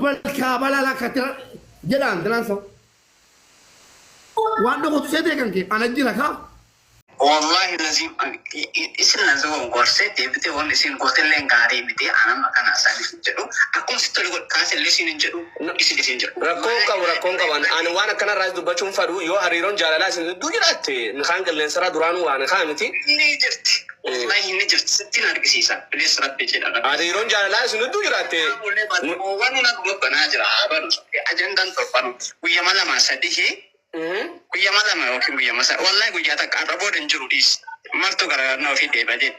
Rabbal kaabaa laalaa akkatti jedhaan dalaan saw. Waan dhokatu seetee kan kee ana jira kaa. Wallahi lazim isin na gorsee deebitee wanni isin gootellee gaarii miti. Anama kana isaaniif hin jedhu, akkuma sitti tole godhi, kaasellee isin hin jedhu, isin isin jedhu. Rakkoon qabu, rakkoon qabu. Ani waan akkanarraas dubbachuun fadhu. Yoo hariiroon jaalalaa isin gidduu jiraatte, nikaan qilleensarraa duraanuu waan kaa miti. Ni jirti. Wallahi ni jirti, sittiin argisiisa. Bilis rabbi jedha. Hariiroon jaalalaa isin gidduu jiraatte. Waan na dubbanaa jira haa banu. Ajandaan torbanu guyyama 2 3, guyyama 2 yookiin guyyama 3, wallahi guyyaa takka har'a booda hin jiru, dhiis. Martuu gara ofii deeba jedhe.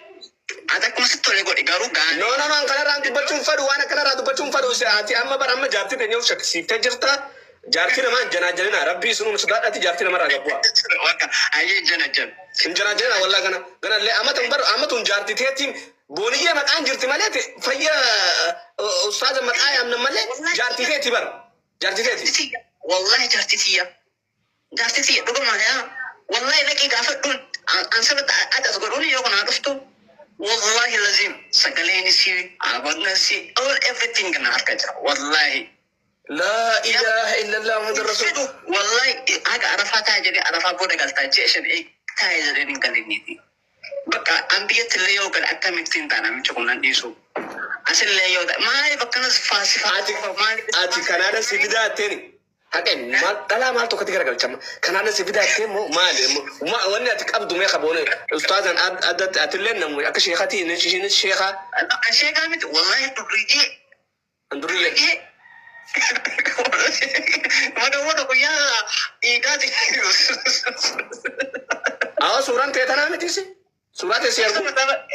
Ati akkuma sitti tole godhi, garuu gaarii. No, no, no, kanarraan dubbachuun fadhu, waan akkanarraa dubbachuun fadhu. Ati amma bara amma jaartii teenya of shakkisiiftee jirta. Jaartii namaa hin janaajalina. Rabbii isinuu sodaadhati jaartii namarraa gabbu'a. Bakka ayyee jana jana. Hin janaajalina wallaa kana. Ganallee ammatun bar ammatun jaartii teetiin booniyyee maqaan jirti malee fayya ustaaza maqaa yaamnan malee jaartii teeti bar. Jaartii teeti. Wallahi jaartii tiyya. Jaartii tiyya dhuguma yaa. Wallahi dhaqii gaafadhuun an sirriitti ati as godhuun yoo kanaa dhuftu. Wallahi lazim sagaleen isii, abadna isii, all everything na harka jira. Wallahi. Laa ilaaha illallah Muhammad Rasul. Fedhu wallahi haga Arafaa taa'e jedhee, Arafaa booda galtaa ji'a 5 taa'e jedhee hin galinniiti. Bakka an biyyatti illee yoo gale akkamittiin ta'a, namichi kun nan dhiisu. Asillee yoo ta'e maaliif akkanas faasifaa? Ati Kanaada si fidaatteeni. Haqe maal dhalaa maal tokkotti garagalchama. Kanaada si fidaattee immoo maali wanni ati qabdu mee qaboone ustaazan addatti atillee namu akka sheekatii inni ishiinis sheekaa. An sheekaa miti wallahi, durriyyee. Durriyyee. Durriyyee. Wada wada guyyaa dhiigaati. Awwa, suuraan ta'e tanaa miti si. Suuraa ta'e si argu.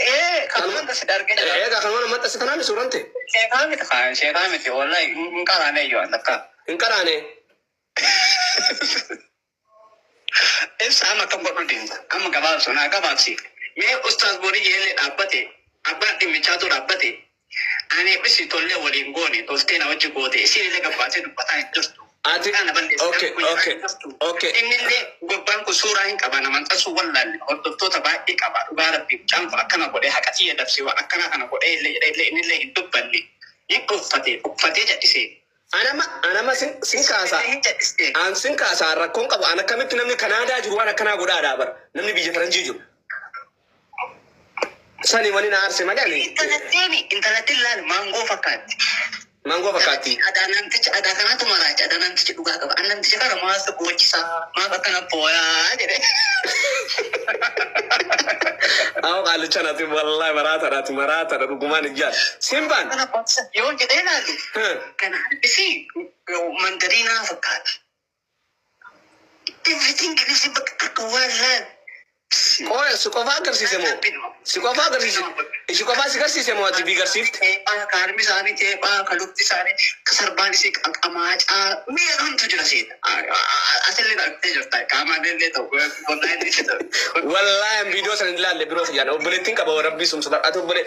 Ee, kanuma si argee jira. Egaa kanuma maxxansi tanaa miti suuraan ta'e. Sheekaa miti kaa, sheekaa miti wallahi, hin qaraane iyyuu akka. Hin qaraane. Ibsa amma akkam godhu deemta? Amma gabaabsu, naa gabaabsi. Mee ustaaz borii yeellee dhaabbate, abbaan dhimmichaatu dhaabbate. Ani isi tollee waliin goone, toltee na wajji goote, isin illee gabbaatee dubbataa hin jirtu. Ati Kana balleessaa okay hin jirtu. okay. Innillee gurbaan kun suuraa hin qaba, nama maxxansuu wallaalle, hordoftoota baay'ee qaba. Dhugaa rabbi, mucaan kun akkana godhee haqa xiyya dabsee waan akkana kana godhee illee jedhee illee innillee hin dubbanne. Hin uffatee uffatee jal'isee. Anama sin kaasaa. Hin jal'isee. An sin kaasaa, rakkoon qabu. An akkamitti namni Kanaadaa jiru waan akkanaa godhaadhaa bara. Namni biyya faranjii jiru. Sani wani na aarse malee ani. Intalattiin intalattiin laal, maangoo fakkaatti. Maangoo fakkaatti. Adaa namticha adaa kanaatu maraacha, adaa namtichi dhugaa qaba. An namticha kana maaltu boochisaa, maaf akkana booyaa jedhe. Awo qaalicha nati wallahi maraataadha, ati maraataadha dhugumaan ijaan. Simbaan. Kana bochisa yoo jedhee ilaalu kana harkisi mandariinaa fakkaata. Everything is bakka akka waan laal. Qooya si qofaa agarsiise moo? Si qofaa agarsiise? Isi qofaa si garsiise moo ati bi garsiifte? Teephaa ka harmi isaanii, teephaa ka lukti isaanii, ka sarbaan isii qaqamaacaa meeqantu jira seeta. Asillee argitee jirta, qaamaan illee ta'u wallahi illee ta'u. Wallahi an viidiyoo sana hin ilaalle biroo kiyyaan obboleettiin qaba, rabbii sun sodaa ati obbole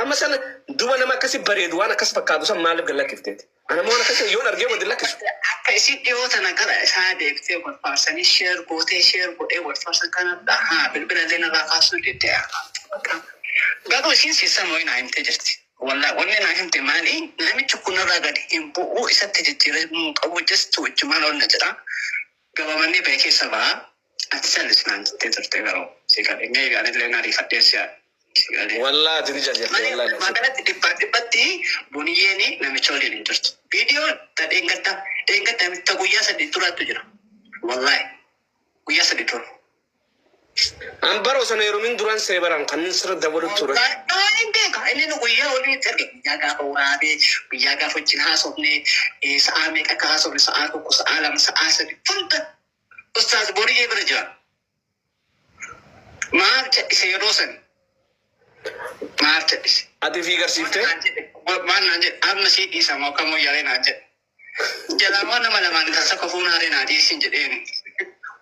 amma sana duba nama akkasi bareedu waan akkas fakkaatu san maaliif gad lakkifteeti? Ana waan akkasi yoon argee wadi lakkisu. Akka isin dhiyoo tana gara isaa deebitee wal faarsanii share gootee, share godhee wal faarsan kana haa bilbila illee narraa kaasuu didde. Garuu isin siisama wayii naa himtee jirti. Wallahi wanni naa himte maali? Namichi kun narraa gadi hin bu'u, isatti jijjiiramuu qabu, just wajjumaan ol na jedha. Gabamannee ba'e keessa ba'a. Ati callis naan jettee turte, garuu si qabe. Maybe anillee na ariifadhee si galee. Wallahi ati ni jajjatte Malee wallahi. walumaa galatti dhibbaa dhibbatti Buniyyeen namicha waliin hin jirtu. Viidiyoon ta dheengadda dheengadda ta guyyaa 3 duraattu jira. Wallahi guyyaa 3 dura. An bara osoo heerumin duran see baran kan inni sirra dabalu ture. Wallahi hin beeka. Inni nu guyyaa waliin itti arge. Guyyaa gaafa waraabee, guyyaa gaafa wajjin haasofne, sa'aa meeqa akka haasofne, sa'aa 1, sa'aa 2, sa'aa 3 hunda ustaaz Boriyyee bira jira. Maaf cal'ise yeroo san? Maaf cal'ise? Ati fi garsiiftee? Maal naan jedhe? Amma sii dhiisa moo kamuu yalee naan jedhe. Jalaa nama lamaan kan sakka fuunaaree naa dhiisin jedheeni.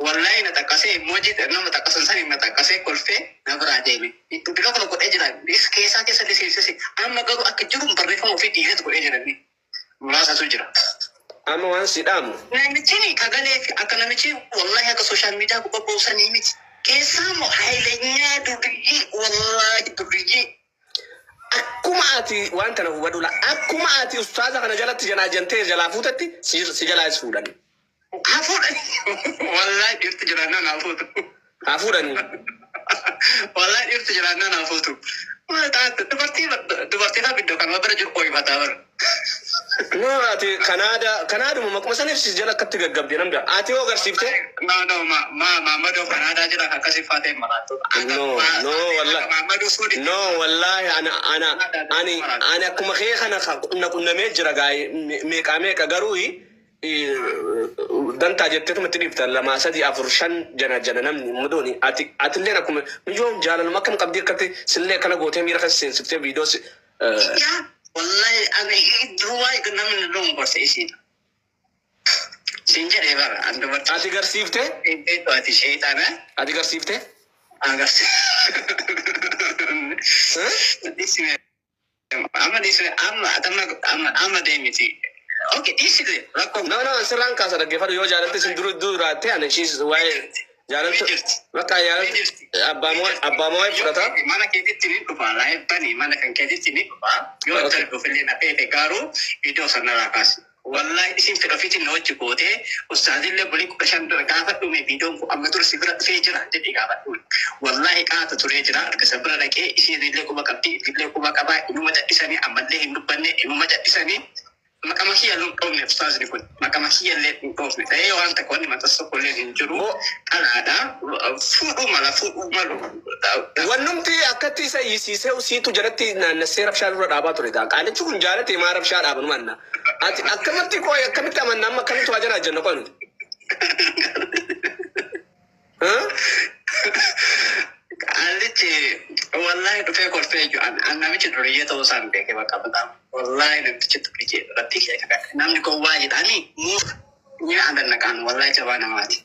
Wallahi na xaqqasee emoji nama xaqqasan sani na xaqqasee kolfee na biraa deeme. Bira kana godhee jira. Keessaa keessa seensise. Amma garuu akka jiru barreeffama ofii dhiiseet godhee jira inni. Muraasatu jira. Amma waan si dhaamu. Namichi kagalee fi akka namichi wallahi akka social media gubbaa buusanii miti. Keessaa immoo hayilenyaa durriyyee, wallahi durriyyee. Akkuma Akkuma ati waan tana hubadhu la, akkuma ati ustaaza kana jalatti janaa jantee jalaa fuutetti si jalaas fuudhan. Haa fuudhani. Wallahi dhiirti jiraannaan haa fuutu. Haa fuudhani. Wallahi dhiirti jiraannaan haa fuutu. Maal taate dubartii dubartii fa'aa iddoo kanuma bira jiru ooyifataa bara. No, ati Kanaada Kanaaduma maquma saniif si jala akkatti gaggabde namni ati yoo agarsiifte. No, no, ma ma Mamadou Kanaadaa jira akkasii fa'aa ta'e maraatu. No, no, wallahi. Mamadou fuudhi. No, wallahi ana ana ani ani akkuma kee kana na qunnamee jira gaa'e meeqaa meeqa garuu dantaa jetteetuma itti dhiifta lamaa sadii afur shan jana jana namni mudooni ati atilleen akkuma miyyoon jaalaluma akkam qabdii akkatti sillee akkana gootee miira kan seensiftee viidiyoo si Yaa wallahi ani duwwaa namni dhuun gorsa isiidha. Siin jedhee bara an dubartii. Ati garsiifte. Beektu ati sheexana. Ati garsiifte. Agarsiisa. Dhiisime amma dhiisime amma amma amma amma deemiti. Okay, dhiisite rakkoo. No, no, sirraan kaasa dhaggeeffadhu yoo jaalalte sin duru duraatte ani ishiis waa'ee jaalaltu bakka jaalaltu abbaa moo fudhata. Mana keetitti ni dhufa, laayibani mana kan keetitti ni dhufa. Yoo darbuuf illee na feete garuu iddoo sanarraa kaasi. Wallahi isin fedha ofiitiin na wajji gootee ustaazillee bulii 15 dura gaafa dhume viidiyoon kun amma dur si bira dhufee jira jedhee gaafadhu. Wallahi qaata turee jira harka isa bira dhaqee isheen illee quba qabdi illee quba qabaa inuma cadhisanii ammallee hin dubbanne inuma cadhisanii maqama kiyya illee hin dhoofne ustaazni kun maqama kiyya illee hin dhoofne ta'ee waan takka wanni maxxansa tokko illee hin jiru dhalaadha fuudhuu mala fuudhuu malu. Wannumti akkatti isa hiisiisee siitu jalatti naannessee rabshaa dura dhaabaa ture ta'a. Qaalichi kun jaalate maa rabshaa dhaaban manna. Ati akkamitti qoy akkamitti amanna amma akkamitti waa janaa jenna qoy nuti? Qaalichi wallahi dhufee kolfee jiru an namichi duriyyee ta'uu isaan beekee bakka batamu. Wallahi namtichi duriyyee irratti kee namni gowwaa jedhanii muuf ni adannaqaan wallahi jabaa namaati.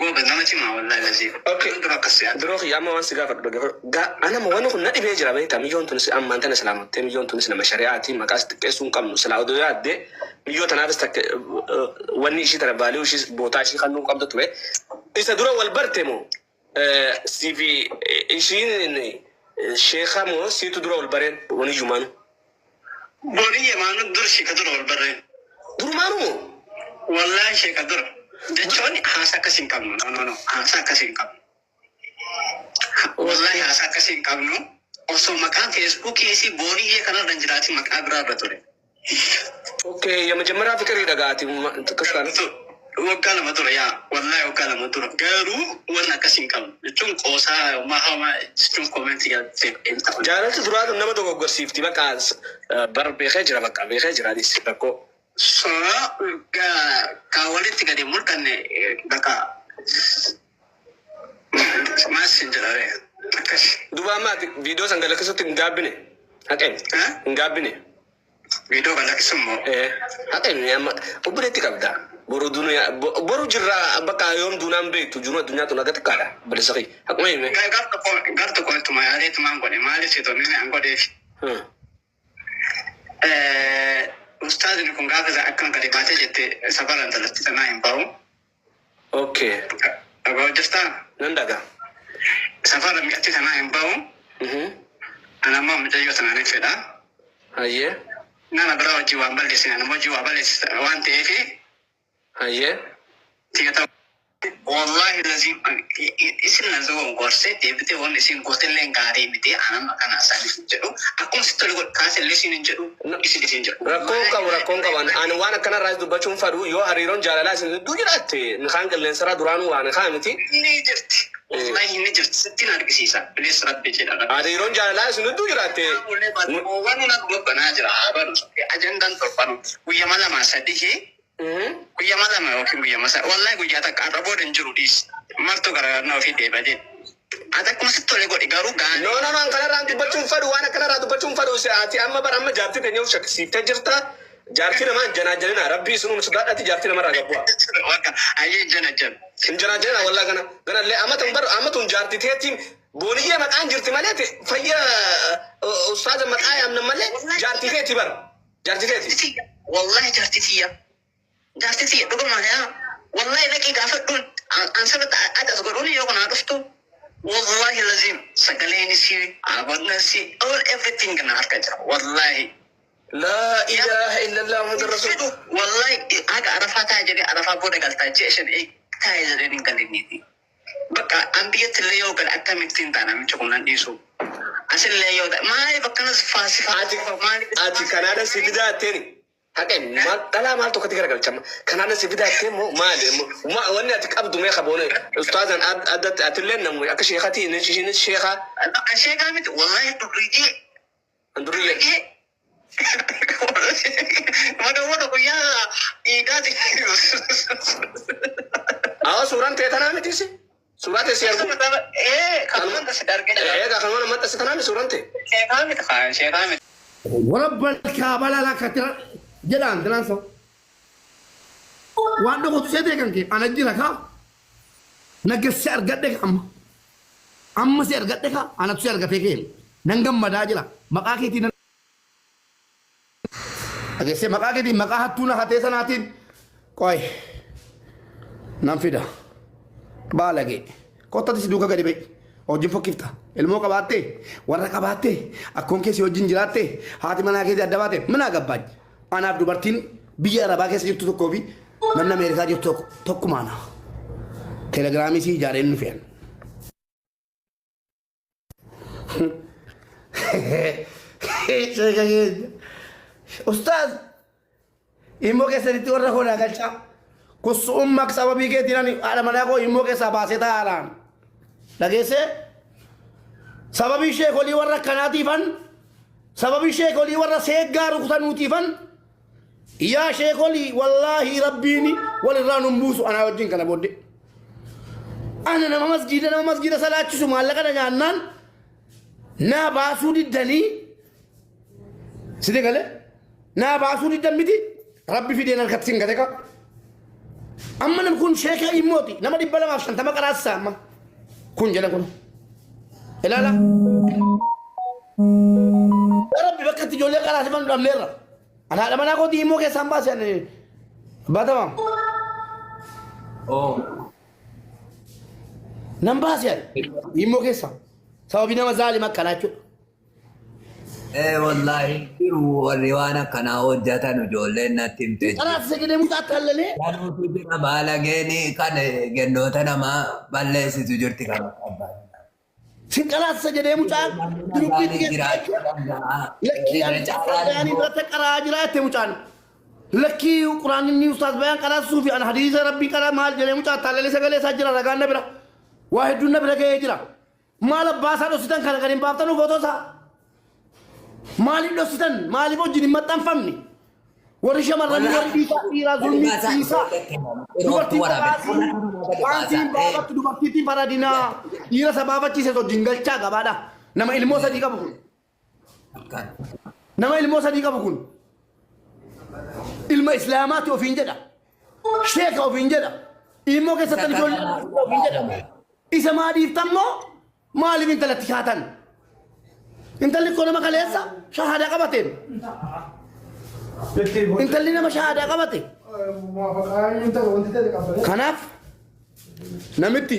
Gooba nama cimaa wallahi lazii. Okay. Dura akkas yaadu. Biroo kiyya amma waan si gaafadhu dhaggeeffadhu. Anama wanni kun na dhibee jira beektaa miyyoon tunis ammaan tana islaamattee miyyoon tunis nama shari'aati maqaas xiqqeessuu hin qabnu silaa oduu yaadde miyyoo tanaafis takka wanni ishii tana vaaliyuu ishii bootaa ishii kannuu qabdu ture. Isa dura wal barte moo siifi ishiin sheekaa moo siitu dura wal bareen wani yumaanu? Boonii yemaanu dur sheeka dura wal barreen. Durumaanu moo? Wallahi sheeka dura. Jechuun haasa akkas hin qabnu. No, no, no. Haasa akkas hin qabnu. Wallahi haasa akkas hin qabnu. Osoo maqaan Feesbuukii si booniyyee kanarra hin jiraatin maqaa biraarra ture. Okay, የመጀመሪያ ፍቅር ይደጋati xiqqistaan. Waggaa 2 dura yaa wallahi waggaa 2 dura garuu wanni akkas hin qabnu jechuun qoosaa mahamaa jechuun koomentii galtee hin ta'u. Jaalalti duraa nama dogoggorsiifti bakka bar beekee jira bakka beekee jira adis rakkoo. So ka walitti gadi mul'anne bakka maas hin jedhare akkas. Duuba amma ati viidiyoo san galakkisutti hin gaabbine. Haqeen hin gaabbine. Viidiyoo galakkisu immoo. Haqeen amma obboleetti qabda. Boru duniyaa boru jirra bakka yoom duunaan beektu jiru addunyaa tun akka xiqqaadha. Bilisa kiyya. Haquma hime. Gar tokko ittuma yaalee ittumaan godhe maaliif si tolni an godheef. Ustaazni kun gaafa isa akkam gadi baatee jette safaran talatti sanaa hin ba'u. Okay. Dhagaa hojjetaa Nan dhagaa. Safara mi'atti sanaa hin ba'u. Ana ammoo mucayyoo sanaan hin fedha. Hayyee. Nama biraa hojii waan balleessine nama hojii waa balleessise waan ta'eef Hayyee. tiyata wallahi lazim isin na zoon gorse deebitee waan isin gootellee gaarii miti anama kana isaaniif hin jedhu akkuma sitti tole godhu kaasellee isin hin jedhu isin isin jedhu. Rakkoon qabu rakkoon qaban ani waan akkanarraa dubbachuun fadhu yoo hariiroon jaalalaa isin gidduu jiraatte nikaan qilleensarraa duraanuu waan kaa miti. Ni jirti. Wallahi ni jirti sittiin argisiisa. Bilis rabbi jedha. Hariiroon jaalalaa isin gidduu jiraatte. Waan nuna dubbanaa jira haa ajandaan torbanu guyyama lama sadii guyyama 2 yookiin guyyama 3 wallahi guyyaa takka har'a booda hin jiru dhiis martuu garaagarna ofii deeba jedhe. Ati akkuma sitti tole godhi garuu gaarii. No, no, no, kanarraa dubbachuun fadhu waan akkanarraa dubbachuun fadhu ati amma bara amma jaartii teenya of shakkisiiftee jirta. Jaartii namaa janaa janina rabbii isinuma sodaadhaati jaartii namarraa gabbu'a. Bakka ayyee jana jana. Hin janaa janina wallaa gana ganallee amma tun bar amma tun jaartii teetiin booniyyee maqaan jirti malee fayya ustaaza maqaa yaamna malee jaartii teeti bar jaartii teeti. Wallahi jaartii tiyya. Jaartii tiyya dhuguma yaa. Wallahi dhaqii gaafadhuun an sabata ati as godhuun yoo kanaa dhuftu. Wallahi lazim sagaleen isii, amanna isii, all everything na harka jira. Wallahi. Laa ilaaha illallah Muhammad rasul. Fedhu wallahi haga arafaa taa'e jedhee arafaa booda galtaa ji'a 5 taa'e jedhee hin galinniiti. Bakka an biyyatti illee yoo gale akkamittiin ta'a namichi kun nan dhiisu. Asillee yoo ta'e maaliif akkanas faasifaa Ati maaliif ati Kanaada si fidaa jetteeni. Haqe maal dhalaa maal tokkotti garagalchama. Kanaada si fidaa jettee moo maali? Wanni ati qabdu mee kaboone ustaazan addatti atillee namu akka sheekatii ishiinis sheekaa. Bakka sheekaa miti wallahi durriyyee. Durriyyee. Durriyyee. Mada guyyaa dhiigaati. Awa suuraan tee tanaa miti si? Suuraa tee si argu. Ee kan si argee jira. Egaa kan mana maxxanse tanaa miti suuraan tee. Sheekaa miti kaa sheekaa miti. Warabba kaaba laalaa katira jedhaan intalaan san. Waan dhokotu seetee kan kee ana jira kaa. Nagga si argadhe ka amma. Amma si argadhe ka anatu si argatee kee. Nan gammadaa jira. Maqaa keetiin nan dhageessee maqaa keetiin maqaa hattuu na hatee sanaatiin qoy nan fida. Baalagee. Kottati si duuka gadi ba'i. Wajjin fokkifta. Ilmoo qabaattee warra qabaattee akkoon kee si wajjin jiraattee haati manaa keetii adda baate minaa gabbaaj. Anaaf dubartiin biyya Arabaa keessa jirtu tokkoo fi namni Ameerikaa jirtu tokko tokkumaana. Telegiraamii si ijaareen nu fe'an. Sheeka keenya. Ustaaz immoo keessanitti warra koo naa galchaa. Kussu'umma sababii keetiin ani haadha manaa koo immoo keessaa baasee taa'aadhaan. Dhageessee? Sababii sheekolii warra akkanaatiifan sababii sheekolii warra seeggaa rukutanuutiifan yaa sheekolii wallaahi rabbiin walirraa nun buusu anaa wajjin kana booddee. Ana nama masjiida salaachisu maallaqa na nyaannaan naa baasuu diddanii sidi galee naa baasuu diddan miti rabbi fideen harkatti sin gate ka. Amma namni kun sheeka immooti nama 250 qaraasisa amma kun jedhan kun. Ilaala. Rabbi bakka itti ijoollee qaraasifannu dhabneerra. Ana haadha manaa kootii immoo keessaan baase ani baatama. Oh. Nan baase ani immoo keessa. Sababii nama zaalima akkanaa jechuudha. Eh, wallahi jiru warri waan akkanaa hojjetan ijoolleen natti himte jiru. Qaraasise jedhee mucaa attaallalee. Kanuutu jira baalageeni kan gennoota namaa balleessitu jirti kan abbaan. Sin qaraasise jedhee mucaa giruppiitti keessa Jiraachuu jechuudha. danda'a. Lakkii ani Caalaan bayaan irratti qaraa jira jette mucaan. Lakkii quraan inni ustaaz bayaan qaraasisuu fi ana hadiisa rabbii qaraa maal jedhee mucaa attaallalee sagalee isaa jira ragaan na bira. Waa hedduun na bira ga'ee jira. Maal abbaa isaa dhoksitan kana kan hin baaftanuu footoo isaa. Maaliif dhoksitan? Maaliif wajjin hin maxxanfamne? Warri shamarranii warri dhiisaa dhiiraa zulmii dhiisaa. Dubartiin kophaasii paantiin baafattu dubartiitiin faradinaa dhiira isa baafachiise wajjin galchaa gabaadha. Nama ilmoo sadii qabu kun. Nama ilmoo sadii qabu kun. Ilma islaamaati ofiin jedha. Sheeka ofiin jedha. Ilmoo keessatti ijoollee ofiin jedha. Isa maa dhiiftan moo maaliif intalatti kaatan? Intalli koo nama kaleessa shahaadaa qabateen. Intalli nama shahaadaa qabate. Kanaaf namitti